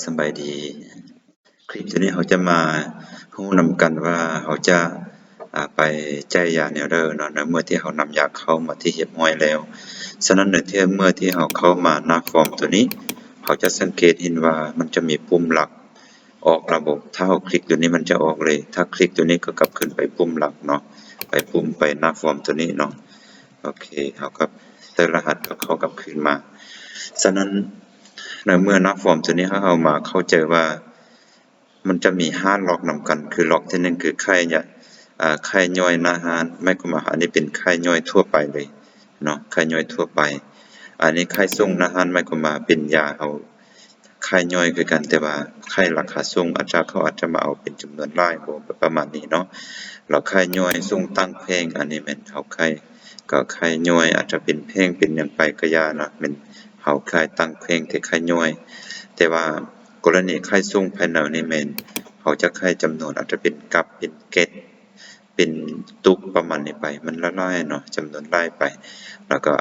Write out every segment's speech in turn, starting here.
ສະບາຍດີ. ຄລິບໂຕນີ້ເຮົາຈະມາຮູ້ນຳກັນວ່າເຮົາຈະ ອາ ໄປຈ່າຍຢາແນວໃດເນາະ ໃນເມື່ອທີ່ເຮົານຳຢາເຂົ້າມາທີ່ຮຽບຮ້ອຍແລ້ວ. ສະນັ້ນ ໃນເມື່ອທີ່ເຮົາເຂົ້າມາໜ້າຟອມໂຕນີ້ ເຮົາຈະສັງເກດເຫັນວ່າມັນຈະມີປຸ່ມລັກອອກລະບົບ. ຖ້າເຮົາຄລິກໂຕນີ້ມັນຈະອອກເລີຍ, ຖ້າຄລິກໂຕນີ້ກໍກັບຄືນໄປປຸ່ມຫຼັກເນາະ, ໄປປຸ່ມໄປໜ້າຟອມໂຕນີ້ເນາະ. ໂອເຄ ເຮົາກໍໃສ່ລະຫັດກໍເຂົ້າກັບຄືນມາ. ສະນັ້ນ ໃນເມື່ອໜ້າຟອມໂຕນີ້ ເຮົາເຂົ້າມາເຂົ້າໃຈວ່າ ມັນຈະມີຫ້າລັອກນຳກັນ ຄືລັອກທີໜຶ່ງຄືໄຂ່ຍະ ອາ ໄຂ່ຍ່ອຍໜ້າຮ້ານ ໝາຍຄວາມວ່າອັນນີ້ເປັນໄຂ່ຍ່ອຍທົ່ວໄປເລີຍເນາະ ໄຂ່ຍ່ອຍທົ່ວໄປ. ອັນນີ້ໄຂ່ສູງໜ້າຮ້ານ ໝາຍຄວາມວ່າເປັນຢາເຮົາໄຂ່ຍ່ອຍຄືກັນ ແຕ່ວ່າໄຂ່ລາຄາສູງ ອາດຈະ ເຂົາອາດຈະມາເອົາເປັນຈຳນວນຫຼາຍ ບໍ່ ປະມານນີ້ເນາະ. ແລ້ວໄຂ່ຍ່ອຍສູງຕັ້ງແຂວງ ອັນນີ້ແມ່ນເຮົາໄຂ່ ກໍໄຂ່ຍ່ອຍ ອາດຈະເປັນແຜງເປັນຫຍັງໄປກໍຢ່າເນາະ ແມ່ນເຮົາໄຂ່ຕັ້ງແຂວງແຕ່ໄຂ່ຍ່ອຍ. ແຕ່ວ່າ ກໍລະນີໄຂ່ສູງພາຍໃນນີ້ແມ່ນເຮົາຈະໄຂ່ຈຳນວນອາດຈະເປັນກັບ ເປັນເກັດ ເປັນຕຸກປະມານນີ້ໄປ ມັນຫຼາຍໆເນາະ ຈຳນວນຫຼາຍໄປ. ແລ້ວກໍ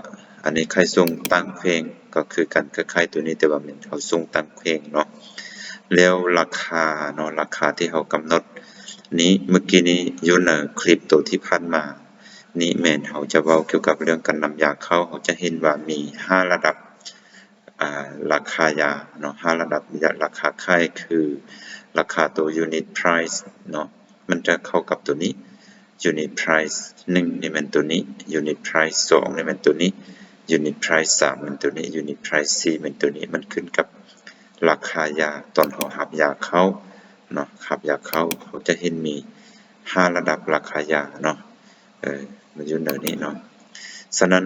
ອັນນີ້ໄຂ່ສູງຕັ້ງແຂວງກໍຄືກັນ ຄ້າຍໆໂຕນີ້ ແຕ່ວ່າແມ່ນເຮົາສູງຕັ້ງແຂວງເນາະ. ແລ້ວລາຄາເນາະ ລາຄາທີ່ເຮົາກຳນົດນີ້ ເມື່ອກີ້ນີ້ຢູ່ໃນຄລິບໂຕທີ່ຜ່ານມານີ້ ແມ່ນເຮົາຈະເວົ້າກ່ຽວກັບເລື່ອງການນຳຢາເຂົ້າ ເຮົາຈະເຫັນວ່າມີຫ້າລະດັບ ອາ ລາຄາຢາເນາະ ຫ້າລະດັບ ລາຄາຂາຍ ຄືລາຄາໂຕ unit price ເນາະ ມັນຈະເຂົ້າກັບໂຕນີ້ unit price ໜຶ່ງນີ້ແມ່ນໂຕນີ້ unit price ສອງນີ້ແມ່ນໂຕນີ້ unit price ສາມແມ່ນໂຕນີ້ unit price ສີ່ແມ່ນໂຕນີ້. ມັນຂຶ້ນກັບລາຄາຢາ ຕອນເຮົາຮັບຢາເຂົ້າເນາະ ຮັບຢາເຂົ້າ ເຮົາຈະເຫັນມີຫ້າລະດັບລາຄາຢາເນາະ ເອີ ມັນຢູ່ແນວນີ້ເນາະ. ສະນັ້ນ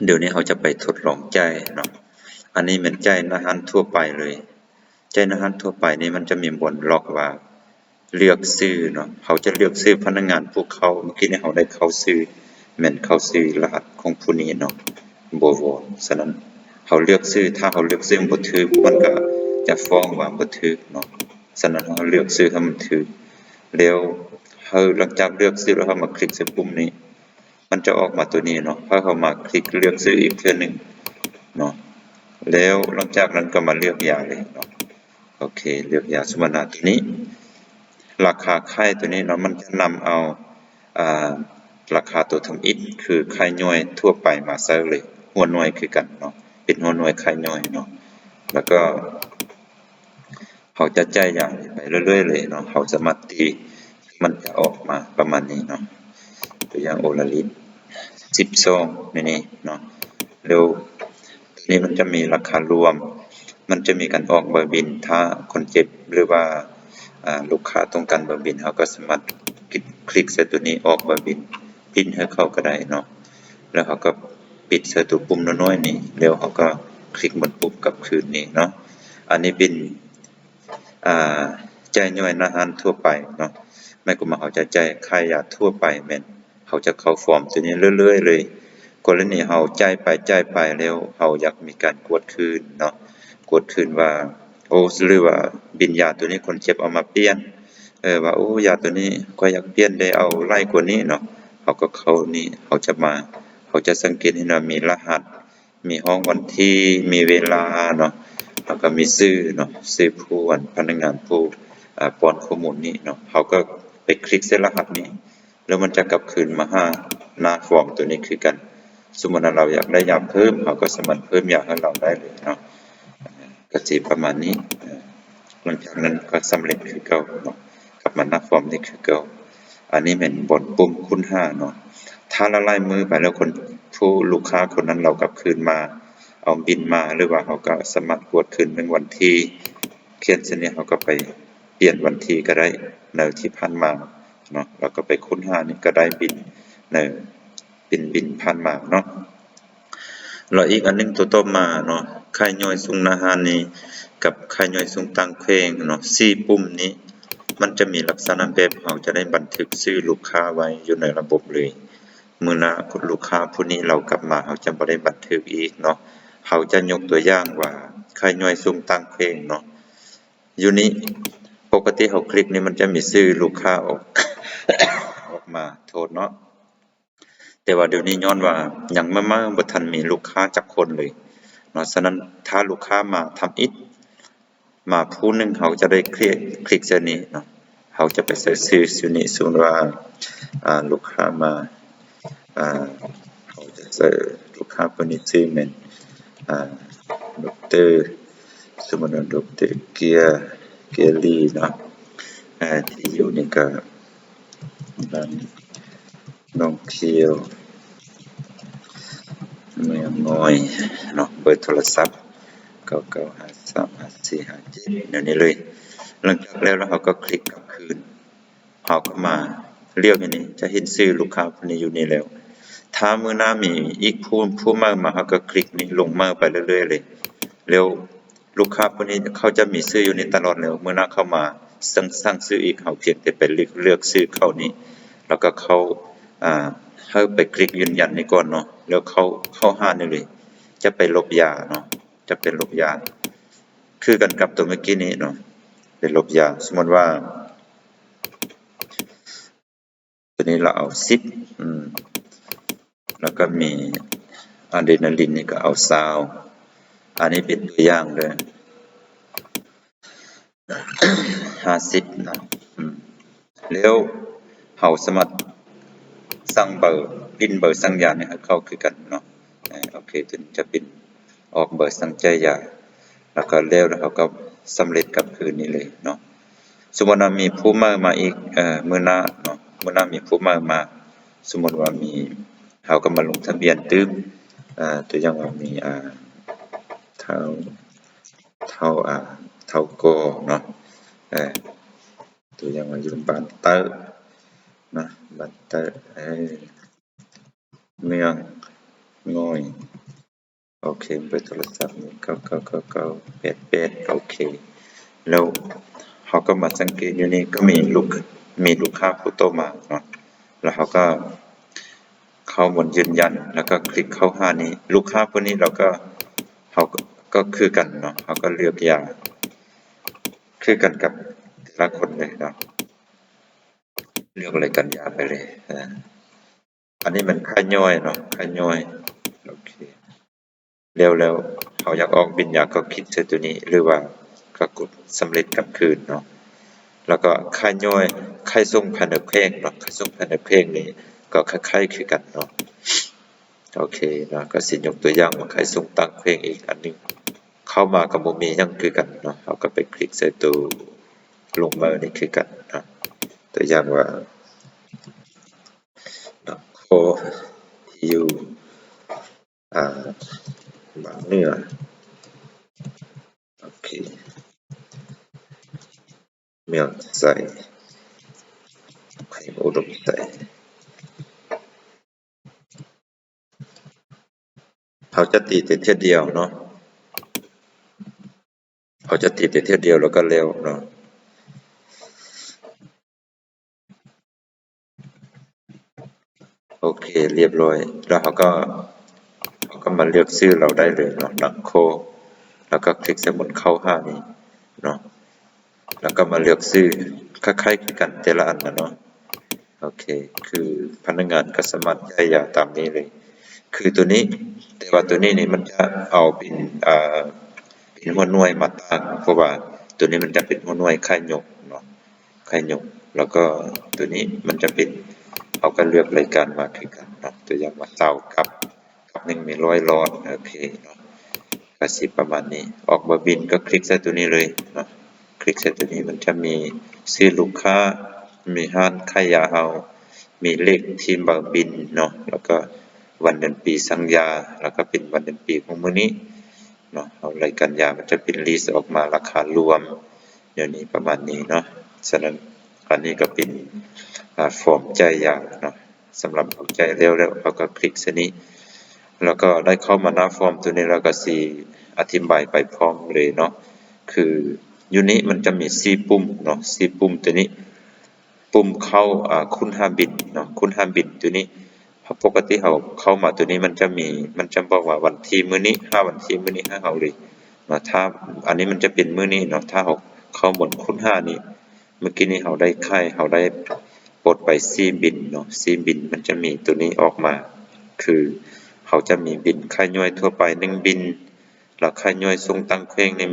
ດຽວນີ້ເຮົາຈະໄປທົດລອງຈ່າຍເນາະ. ອັນນີ້ແມ່ນຈ່າຍໜ້າຮ້ານທົ່ວໄປເລີຍ. ຈ່າຍໜ້າຮ້ານທົ່ວໄປນີ້ມັນຈະມີບ່ອນລັອກວ່າເລືອກຊື່ເນາະ. ເຮົາຈະເລືອກຊື່ພະນັກງານຜູ້ເຂົ້າ. ເມື່ອກີ້ນີ້ເຮົາໄດ້ເຂົ້າຊື່ ແມ່ນເຂົ້າຊື່ລະຫັດຂອງຜູ້ນີ້ເນາະ ບໍ່ວອນ. ສະນັ້ນ ເຮົາເລືອກຊື່ ຖ້າເຮົາເລືອກຊື່ບໍ່ຖືກ ມັນກໍຈະຟ້ອງວ່າບໍ່ຖືກເນາະ. ສະນັ້ນ ເຮົາເລືອກຊື່ໃຫ້ມັນຖືກ ແລ້ວເຮົາ ຫຼັງຈາກເລືອກຊື່ແລ້ວ ເຮົາມາຄລິກໃສ່ປຸ່ມນີ້ ມັນຈະອອກມາໂຕນີ້ເນາະ. ໃຫ້ເຮົາມາຄລິກເລືອກຊື່ອີກເທື່ອໜຶ່ງເນາະ ແລ້ວຫຼັງຈາກນັ້ນກໍມາເລືອກຢາເລີຍເນາະ. ໂອເຄ ເລືອກຢາ ສົມມຸດວ່າໂຕນີ້ ລາຄາຂາຍໂຕນີ້ເນາະ ມັນຈະນຳເອົາ ອາ ລາຄາໂຕທຳອິດ ຄືໄຂ່ຍ່ອຍທົ່ວໄປມາໃສ່ເລີຍ ຫົວໜ່ວຍຄືກັນເນາະ ເປັນຫົວໜ່ວຍໄຂ່ຍ່ອຍເນາະ. ແລ້ວກໍ ເຮົາຈະຈ່າຍຢາໄປເລື້ອຍໆເລີຍເນາະ. ເຮົາສາມາດຕີມັນຈະອອກມາປະມານນີ້ເນາະ. ຕົວຢ່າງ ໂອລາລິດ ສິບສອງ ໃນນີ້ເນາະ. ແລ້ວໂຕນີ້ມັນຈະມີລາຄາລວມ ມັນຈະມີການອອກໃບບິນ. ຖ້າຄົນເຈັບ ຫຼືວ່າ ອາ ລູກຄ້າຕ້ອງການໃບບິນ ເຮົາກໍສາມາດຄລິກ ຄລິກໃສ່ໂຕນີ້ ອອກໃບບິນ ພິມໃຫ້ເຂົາກໍໄດ້ເນາະ. ແລ້ວເຮົາກໍປິດໃສ່ຕົວປຸ່ມນ້ອຍໆນີ້ ແລ້ວເຮົາກໍຄລິກໝົດປຸ່ມກັບຄືນນີ້ເນາະ. ອັນນີ້ເປັນ ອາ ຈ່າຍຍ່ອຍໜ້າຮ້ານທົ່ວໄປເນາະ. ໝາຍຄວາມວ່າເຮົາຈະຈ່າຍຄ່າຢາທົ່ວໄປ ແມ່ນເຮົາຈະເຂົ້າຟອມໂຕນີ້ເລື້ອຍໆເລີຍ. ກໍລະນີເຮົາຈ່າຍໄປ ຈ່າຍໄປແລ້ວ ເຮົາຢາກມີການກວດຄືນເນາະ ກວດຄືນວ່າ ໂອ້ ຫຼືວ່າບິນຢາໂຕນີ້ຄົນເຈັບເອົາມາປ່ຽນ ເອີ ວ່າ ໂອ້ ຢາໂຕນີ້ຂ້ອຍຢາກປ່ຽນໄດ້ ເອົາຫຼາຍກວ່ານີ້ເນາະ. ເຮົາກໍເຂົ້ານີ້ ເຮົາຈະມາ ເຮົາຈະສັງເກດເຫັນວ່າມີລະຫັດ ມີຫ້ອງວັນທີ ມີເວລາເນາະ ແລ້ວກໍມີຊື່ເນາະ ຊື່ຜູ້ ອັນ ພະນັກງານຜູ້ ອາ ປ້ອນຂໍ້ມູນນີ້ເນາະ. ເຮົາກໍໄປຄລິກໃສ່ລະຫັດນີ້ ແລ້ວມັນຈະກັບຄືນມາຫາໜ້າຟອມໂຕນີ້ຄືກັນ. ສົມມຸດວ່າເຮົາຢາກໄດ້ຢາເພີ່ມ ເຮົາກໍສາມາດເພີ່ມຢາໃຫ້ລາວໄດ້ເລີຍເນາະ. ກໍຊິປະມານນີ້. ຫຼັງຈາກນັ້ນກໍສຳເລັດຄືເກົ່າເນາະ ກັບມາໜ້າຟອມນີ້ຄືເກົ່າ. ອັນນີ້ແມ່ນບ່ອນປຸ່ມຄົ້ນຫາເນາະ. ຖ້າຫຼາຍໆມື້ໄປແລ້ວ ຄົນ ຜູ້ ລູກຄ້າຄົນນັ້ນລາວກັບຄືນມາ ເອົາບິນມາ ຫຼືວ່າເຮົາກໍສາມາດກວດຄືນເບິ່ງວັນທີ ຂຽນເຊັ່ນນີ້ ເຮົາກໍໄປປ່ຽນວັນທີກໍໄດ້ ໃນທີ່ຜ່ານມາເນາະ. ແລ້ວກໍໄປຄົ້ນຫານີ້ ກໍໄດ້ບິນໃນ ເປັນບິນຜ່ານມາເນາະ. ແລ້ວອີກອັນໜຶ່ງ ຕົວຕໍ່ມາເນາະ ໄຂ່ຍ່ອຍສູງໜ້າຮ້ານນີ້ກັບໄຂ່ຍ່ອຍສູງຕ່າງແຂວງເນາະ ສີ່ປຸ່ມນີ້ ມັນຈະມີລັກສະນະແບບເຮົາຈະໄດ້ບັນທຶກຊື່ລູກຄ້າໄວ້ຢູ່ໃນລະບົບເລີຍ. ມື້ໜ້າລູກຄ້າຜູ້ນີ້ລາວກັບມາ ເຮົາຈະບໍ່ໄດ້ບັນທຶກອີກເນາະ. ເຮົາຈະຍົກຕົວຢ່າງວ່າ ໄຂ່ຍ່ອຍສູງຕ່າງແຂວງເນາະ ຢູ່ນີ້ ປົກກະຕິເຮົາຄລິກນີ້ ມັນຈະມີຊື່ລູກຄ້າອອກ ອອກມາ ໂທດເນາະ. ແຕ່ວ່າດຽວນີ້ຍ້ອນວ່າຍັງໃໝ່ໆ ບໍ່ທັນມີລູກຄ້າຈັກຄົນເລີຍເນາະ. ສະນັ້ນ ຖ້າລູກຄ້າມາທຳອິດ ມາຜູ້ໜຶ່ງ ເຮົາຈະໄດ້ຄລິກ ຄລິກໃສ່ນີ້ເນາະ ເຮົາຈະໄປໃສ່ຊື່ ຊື່ນີ້ ສົມມຸດວ່າ ອາ ລູກຄ້າມາ ອາ ເຮົາຈະໃສ່ລູກຄ້າຜູ້ນີ້ຊື່ແມ່ນ ອາ ດອກເຕີ ສົມມຸດວ່າ ດອກເຕີ ເກຍ ເກຍລີເນາະ ອາ ທີ່ຢູ່ນີ້ກໍ ບ້ານໜອງຂຽວ ເມືອງງອຍເນາະ ເບີໂທລະສັບ ເກົ້າເກົ້າຫ້າສາມຫ້າສີ່ຫ້າເຈັດ ແນວນີ້ເລີຍ. ຫຼັງຈາກແລ້ວ ແລ້ວເຮົາກໍຄລິກກັບຄືນ ເຮົາກໍມາເລືອກຢູ່ນີ້ ຈະເຫັນຊື່ລູກຄ້າຜູ້ນີ້ຢູ່ນີ້ແລ້ວ. ຖ້າມື້ໜ້າມີອີກຜູ້ ຜູ້ໃໝ່ມາ ເຮົາກໍຄລິກນີ້ລົງໃໝ່ໄປເລື້ອຍໆເລີຍ ແລ້ວ ລູກຄ້າຜູ້ນີ້ເຂົາຈະມີຊື່ຢູ່ນີ້ຕະຫຼອດແລ້ວ ມື້ໜ້າເຂົາມາສັ່ງ ສັ່ງຊື່ອີກ ເຮົາພຽງແຕ່ໄປເລືອກ ເລືອກຊື່ເຂົ້ານີ້ ແລ້ວກໍເຂົ້າ ອາ ໃຫ້ໄປຄລິກຢືນຢັນນີ້ກ່ອນເນາະ ແລ້ວເຂົ້າ ເຂົ້າຫານີ້ເລີຍ ຈະໄປລົບຢາເນາະ ຈະໄປລົບຢາ ຄືກັນກັບຕົວເມື່ອກີ້ນີ້ເນາະ ໄປລົບຢາ ສົມມຸດວ່າ ຕົວນີ້ລາວເອົາສິບ ອືມ ແລ້ວກໍມີອາເດຣນາລີນນີ້ກໍເອົາຊາວ ອັນນີ້ເປັນຕົວຢ່າງເດີ ຫ້າສິບນະ ອືມ ແລ້ວເຮົາສາມາດສັ່ງເບີ ປິ່ນເບີສັ່ງຢານີ້ໃຫ້ເຂົາຄືກັນເນາະ ເອີ ໂອເຄ ຕົວນີ້ຈະປິ່ນ ອອກໃບສັ່ງຈ່າຍຢາ ແລ້ວກໍແລ້ວ ແລ້ວເຮົາກໍສຳເລັດກັບຄືນນີ້ເລີຍເນາະ. ສົມມຸດວ່າມີຜູ້ໃໝ່ມາອີກ ເອີ ມື້ໜ້າເນາະ ມື້ໜ້າມີຜູ້ໃໝ່ມາ ສົມມຸດວ່າມີ ເຮົາກໍມາລົງທະບຽນຕື່ມ ເອີ ຕົວຢ່າງວ່າມີ ອາ ທ້າວ ທ້າວ ອາ ທ້າວກໍເນາະ ເອີ ຕົວຢ່າງວ່າຢູ່ບ້ານເຕີເນາະ ບ້ານເຕີ ເອີ ເມືອງງອຍ ໂອເຄ ເບີໂທລະສັບນີ້ ເກົ້າເກົ້າເກົ້າເກົ້າແປດແປດ ໂອເຄ ແລ້ວເຮົາກໍມາສັງເກດຢູ່ນີ້ ກໍມີລູກ ມີລູກຄ້າຜູ້ຕໍ່ມາເນາະ ແລ້ວເຮົາກໍເຂົ້າໝົດຢືນຢັນ ແລ້ວກໍຄລິກເຂົ້າຫານີ້ ລູກຄ້າຜູ້ນີ້ ແລ້ວກໍ ເຮົາກໍ ກໍຄືກັນເນາະ ເຮົາກໍເລືອກຢາ ຄືກັນກັບແຕ່ລະຄົນເລີຍເນາະ ເລືອກລາຍການຢາໄປເລີຍ ອາ ອັນນີ້ແມ່ນໄຂ້ຍ້ອຍເນາະ ໄຂ້ຍ້ອຍ ໂອເຄ ແລ້ວ ແລ້ວເຮົາຢາກອອກບິນຢາກໍຄລິກໃສ່ຕົວນີ້ ຫຼືວ່າກໍກົດສຳເລັດກັບຄືນເນາະ ແລ້ວກໍໄຂ້ຍ້ອຍ ໄຂ້ສົ່ງພາຍໃນແຂວງເນາະ ໄຂ້ສົ່ງພາຍໃນແຂວງນີ້ກໍຄ້າຍໆຄືກັນເນາະ ໂອເຄເນາະ ກໍຊິຍົກຕົວຢ່າງວ່າໄຂ້ສົ່ງຕ່າງແຂວງອີກອັນໜຶ່ງ ເຂົ້າມາກໍບໍ່ມີຫຍັງຄືກັນເນາະ ເຮົາກໍໄປຄລິກໃສ່ໂຕລົງມານີ້ຄືກັນເນາະ ຕົວຢ່າງວ່າ ນະຄອນ ທີ່ຢູ່ ອາ ບາງເໜືອ ໂອເຄ ເມືອງໄຊ ແຂວງອຸດົມໄຊ ເຮົາຈະຕີແຕ່ເທື່ອດຽວເນາະ ເຮົາຈະຕີແຕ່ເທື່ອດຽວແລ້ວກໍແລ້ວເນາະ. ໂອເຄ ລຽບຮ້ອຍ ແລ້ວເຮົາກໍ ເຮົາກໍມາເລືອກຊື່ເຮົາໄດ້ເລີຍເນາະ ນະຄອນ ແລ້ວກໍຄລິກໃສ່ໝູນເຂົ້າຫານີ້ເນາະ ແລ້ວກໍມາເລືອກຊື່ ຄ້າຍໆຄືກັນແຕ່ລະອັນນະເນາະ ໂອເຄ ຄືພະນັກງານກໍສາມາດຈ່າຍຢາຕາມນີ້ເລີຍ ຄືໂຕນີ້ ແຕ່ວ່າໂຕນີ້ນີ້ມັນຈະເອົາເປັນ ເປັນຫົວໜ່ວຍມາຕັ້ງ ເພາະວ່າໂຕນີ້ມັນຈະເປັນຫົວໜ່ວຍໄຂ້ຍົກເນາະ ໄຂ້ຍົກ ແລ້ວກໍໂຕນີ້ມັນຈະເປັນ ເຮົາກໍເລືອກລາຍການມາຄືກັນເນາະ ຕົວຢ່າງວ່າຊາວກັບ ກັບໜຶ່ງມີຮ້ອຍຫຼອດ ໂອເຄເນາະ ກໍຊິປະມານນີ້ ອອກມາບິນກໍຄລິກໃສ່ໂຕນີ້ເລີຍເນາະ ຄລິກໃສ່ໂຕນີ້ ມັນຈະມີຊື່ລູກຄ້າ ມີຮ້ານຂາຍຢາເຮົາ ມີເລກທີມເບີບິນເນາະ ແລ້ວກໍວັນເດືອນປີສັ່ງຢາ ແລ້ວກໍເປັນວັນເດືອນປີຂອງມື້ນີ້ເນາະ ເຮົາລາຍການຢາ ມັນຈະເປັນລິສອອກມາ ລາຄາລວມ ແນວນີ້ ປະມານນີ້ເນາະ ສະນັ້ນ ອັນນີ້ກໍເປັນ ອາ ຟອມຈ່າຍຢາເນາະ ສຳລັບເຮົາຈ່າຍແລ້ວ ແລ້ວເຮົາກໍຄລິກໃສ່ນີ້ ແລ້ວກໍໄດ້ເຂົ້າມາໜ້າຟອມໂຕນີ້ ແລ້ວກໍຊິອະທິບາຍໄປພ້ອມເລີຍເນາະ ຄືຢູ່ນີ້ມັນຈະມີສີ່ປຸ່ມເນາະ ສີ່ປຸ່ມໂຕນີ້ ປຸ່ມເຂົ້າ ອາ ຄົ້ນຫາບິນເນາະ ຄົ້ນຫາບິນໂຕນີ້ ເພາະປົກກະຕິເຮົາເຂົ້າມາໂຕນີ້ ມັນຈະມີ ມັນຈະບອກວ່າວັນທີມື້ນີ້ ຫາວັນທີມື້ນີ້ໃຫ້ເຮົາເລີຍເນາະ ຖ້າ ອັນນີ້ມັນຈະເປັນມື້ນີ້ເນາະ ຖ້າເຮົາເຂົ້າໝູນຄົ້ນຫານີ້ ເມື່ອກີ້ນີ້ເຮົາໄດ້ໄຂ ເຮົາໄດ້ປົດໄປສີ່ບິນເນາະ ສີ່ບິນ ມັນຈະມີໂຕນີ້ອອກມາ ຄືເຮົາຈະມີບິນໄຂ້ຍ້ອຍທົ່ວໄປໜຶ່ງບິນ ແລ້ວໄຂ້ຍ້ອຍສົ່ງຕ່າງແຂວງນີ້